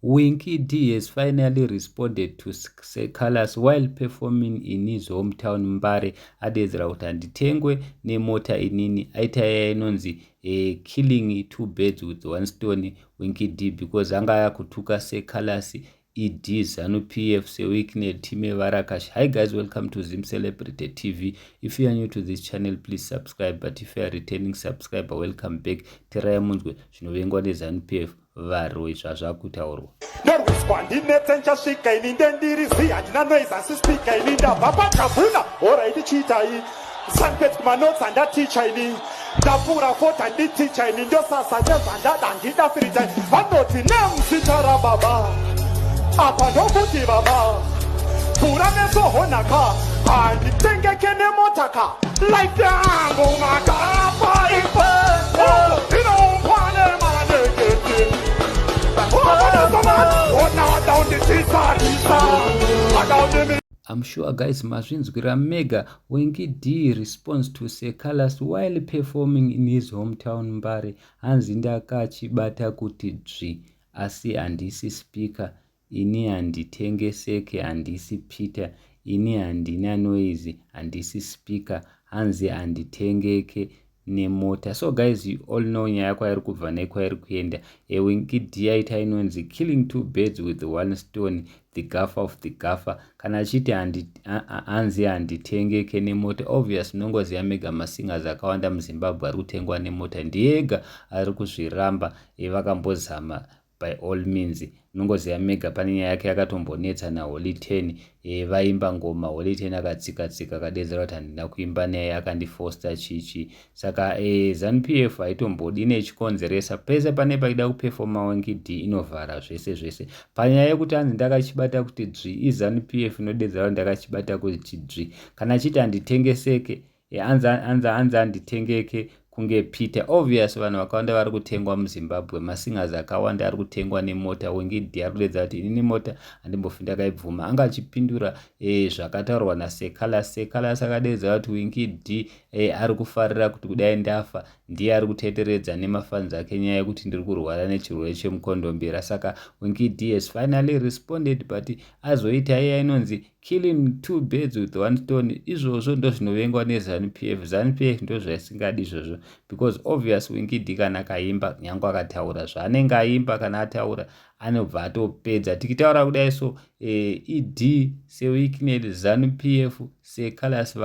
Winky D has finally responded to Seh Calaz while performing in his hometown Mbare. Adedzera kuti handitengwe nemota inini. Aita iya inonzi killing two birds with one stone, Winky D, because anga akutuka Seh Calaz, ED, ZANU PF, Sir Wicknell, team Varakash. Hi guys, welcome to Zim Celebrity TV. If you are new to this channel, please subscribe. But if you are returning subscriber, welcome back. Terai munzwe zvinovengwa neZANU PF varoi zvazvakutaurwa. Norwiswa ndinetse nchasvika ini ndendirizi handina noise asi speaker ini ndabva pagavhuna alright chiitai sanpet kumanotsi handaticha ini ndapfuura fota handiticha ini ndosasa nezvandada handida firitai vanoti nemuzita rababa apa ndokuti baba pfuura meso honaka handitengeke nemotaka life yangu makapa ipo inombwa nemanegeti ona wadaunditisa adaundimi. I'm sure guys mazvinzwira mega. Winky D responds to Seh Calaz while performing in his hometown Mbare. Hanzi ndakachibata kuti dzvi asi handisi speaker ini handitengeseke handisi Peter ini handina noise handisi speaker hanzi handitengeke nemota. So guys, you all know nyaya kwairi kubva nekwairi kuenda. Winky D aita inonzi killing two birds with one stone, the gaffer of the gaffer. Kana achiti hanzi handitengeke nemota, obvious munongoziva mega masingers akawanda muZimbabwe ari kutengwa nemota ndiega ari kuzviramba. Vakambozama by all means. Unongoziva mega pane nyaya yake yakatombonetsa naHoly 10. Vaimba ngoma, Holy 10 akatsika-tsika akadedzera kuti handina kuimba naye akandifosta chichi. Saka ZANU PF haitombodi nechikonzeresa pese pane paida kupefoma Winky D inovhara zvese zvese. Panyaya yekuti hanzi ndakachibata kuti dzvi, iZANU PF inodedzera kuti ndakachibata kuti dzvi. Kana achiti handitengeseke, hanzi handitengeke kunge Peter, obvious vanhu vakawanda vari kutengwa muZimbabwe, masingers akawanda ari kutengwa nemota. Winky D ari kudedza kuti inini mota handimbofi ndakaibvuma. Anga achipindura zvakataurwa naSeh Calaz. Seh Calaz akadedza kuti Winky D ari kufarira kuti kudai ndafa ndiye ari kutenderedza nemafans ake nyaya yekuti ndiri kurwara nechirwere chemukondombera. Saka Winky D has finally responded, but azoita iya inonzi killing two birds with one stone. Izvozvo ndo zvinovengwa neZANU PF. ZANU PF ndo zvaisingadi izvozvo because obvious Winky D kana akaimba nyange akataura zvaanenge aimba kana ataura anobva atopedza. Tikitaura kudai so ED, Sir Wicknell, ZANU PF, Seh Calaz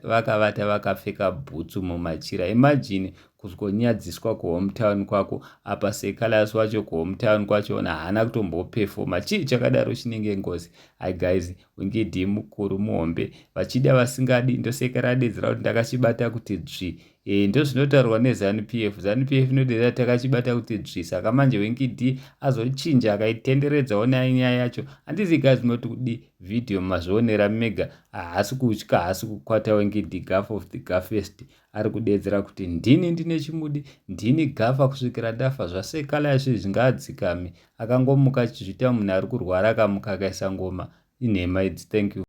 vakavata vakapfeka bhutsu mumachira. Imagine kuzonyadziswa kuhometown kwako. Apa Seh Calaz wacho kuhometown kwachona haana kutombopefoma. Chii chakadaro chinenge ngozi? Hi guys, Winky D mukuru muhombe vachida vasingadi ndoseka radedzera kuti ndakachibata kuti dzvi. Ndo zvinotaurwa neZANU PF. ZANU PF inodedza takachibata kuti dzvi. Saka manje Winky D azochinja akaitenderedzawo nyaya yacho. Handizi guys munoti kudi vhidhiyo mazvionera mega. Haasi kutya, haasi kukwata. Winky D, gaff of the gaffest, ari kudedzera kuti ndini ndine chimudi ndini gafa kusvikira ndafa. ZvaSeh Calaz zvingadzikami akangomuka achizviita munhu ari kurwara akamuka akaisa ngoma inhema idzi. Thank you.